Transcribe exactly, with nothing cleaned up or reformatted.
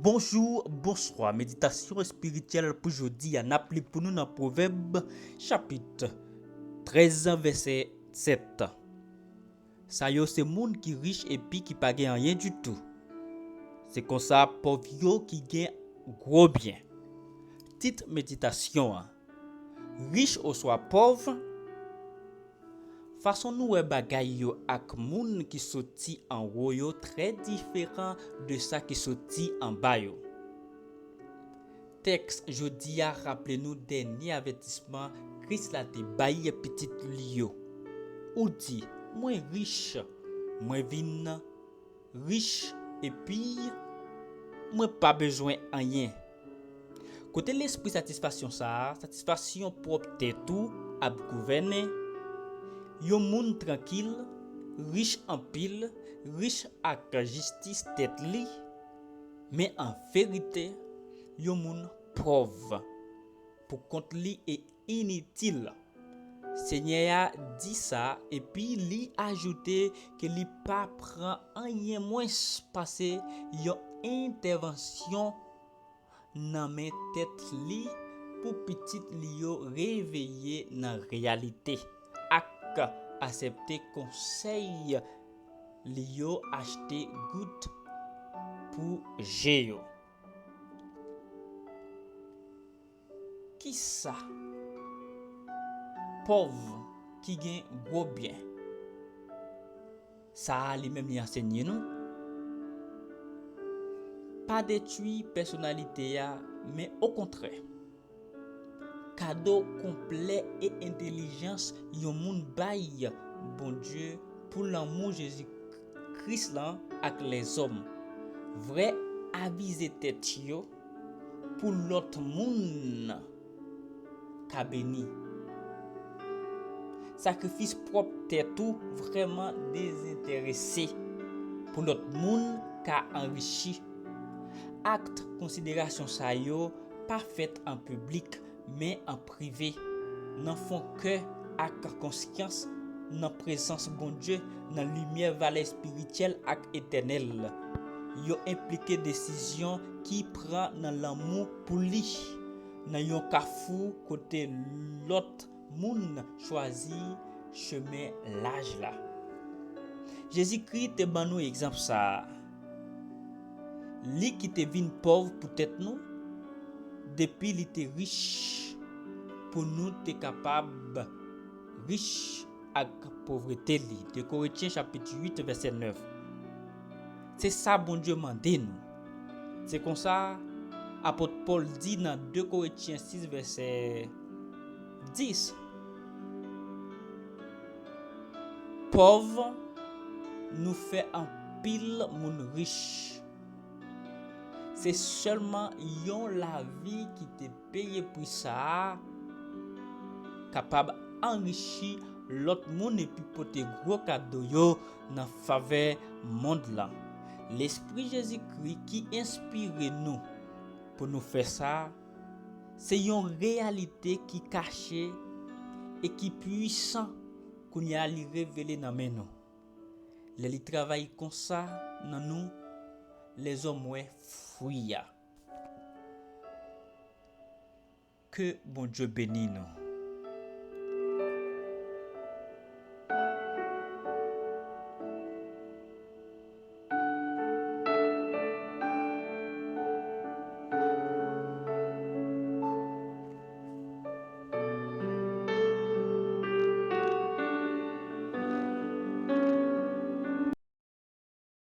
Bonjou, bonswa. Meditasyon espirityèl pou jodi a, n ap li pou nou nan Pwovèb, chapit trèz, vèsè sèt. Sa yo se moun ki rich epi ki pa gen anyen ditou. Se konsa pòv yo ki gen gwo byen. Tit meditasyon an: Rich oswa pòv, fason nou wè bagay yo ak moun ki soti anwo yo trè diferan de sa ki soti anba yo. Tèks jodi a raple nou dènye avètisman Kris la te bay pitit li yo. Ou di, "Mwen rich, mwen vin rich, epi mwen pa bezwen anyen." Kote lespri satisfaksyon sa a, satisfaksyon pwòp tèt ou ap gouvène? Yon moun trankil, rich anpil, rich ak jistis tèt li, men an verite, yon moun pòv, pou kont li e initil. Senyè a di sa, epi li ajoute ke li pa pran anyen mwens pase yon entèvansyon nan men tèt li pou pitit li yo reveye nan reyalite ak aksepte konsèy li yo, achte gout pou je yo. Kisa pòv ki gen gwo byen sa a li menm li ansenye nou? Pa detwi pèsonalite a, men okontrè, kado konplè e entèlijans yon moun bay Bondye pou lanmou Jezi Kris lan ak lèzòm. Vre avize tèt yo pou lòt moun ka beni. Sakrifis pwòp tèt ou vrèman dezenterese pou lòt moun ka anrichi. Akt konsiderasyon sa yo pa fèt an piblik, men an prive, nan fon kè ak konsyans, nan prezans Bondye, nan limyè valè espirityèl ak etènèl. Yo enplike desizyon ki pran nan lanmou pou li, nan yon kafou kote lòt moun chwazi chemen laj la. Jezikri te ban nou egzanp sa a. Li ki te vin pòv poutèt nou, depi li te rich pou nou te kapab rich ak povrete li. De Korentyen chapit uit, vèsè nèf. Se sa Bondye mande nou. Se konsa, apot Pòl di nan de Korentyen sis, vèsè dis, pòv nou fè anpil moun rich. Se sèlman yon lavi ki te peye pri sa a kapab anrichi lòt moun epi pote gwo kado yo nan favè mond lan. Lespri Jezikri ki enspire nou pou nou fè sa, se yon reyalite ki kache e ki pwisan. Kounye a li revele nan men nou. Lè li travay konsa nan nou, lèzòm wè fwi a. Ke Bondye beni nou.